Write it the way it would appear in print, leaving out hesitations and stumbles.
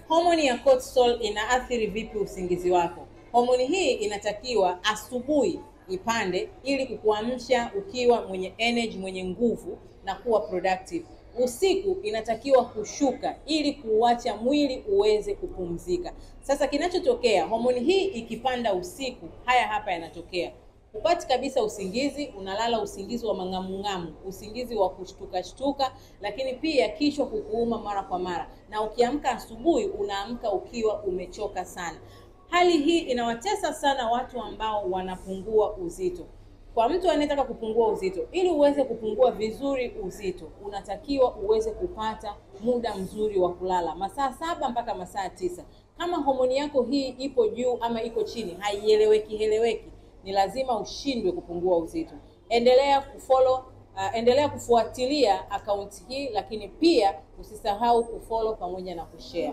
Homoni ya cortisol inaathiri vipi usingizi wako? Homoni hii inatakiwa asubuhi ipande ili kukuamsha ukiwa mwenye energy, mwenye nguvu na kuwa productive. Usiku inatakiwa kushuka ili kuuacha mwili uweze kupumzika. Sasa kinachotokea, homoni hii ikipanda usiku, haya hapa yanatokea. Hupati kabisa usingizi, unalala usingizi wa mang'amung'amu, usingizi wa kushtuka shtuka, lakini pia kichwa kukuuma mara kwa mara, na ukiamka asubuhi unaamka ukiwa umechoka sana. Hali hii inawatesa sana watu ambao wanapungua uzito. Kwa mtu anayetaka kupungua uzito, ili uweze kupungua vizuri uzito, unatakiwa uweze kupata muda mzuri wa kulala, masaa 7 mpaka masaa 9. Kama homoni yako hii ipo juu ama iko chini, haieleweki heleweki, ni lazima ushindwe kupungua uzito. Endelea kufollow, endelea kufuatilia akaunti hii, lakini pia usisahau kufollow pamoja na kushare.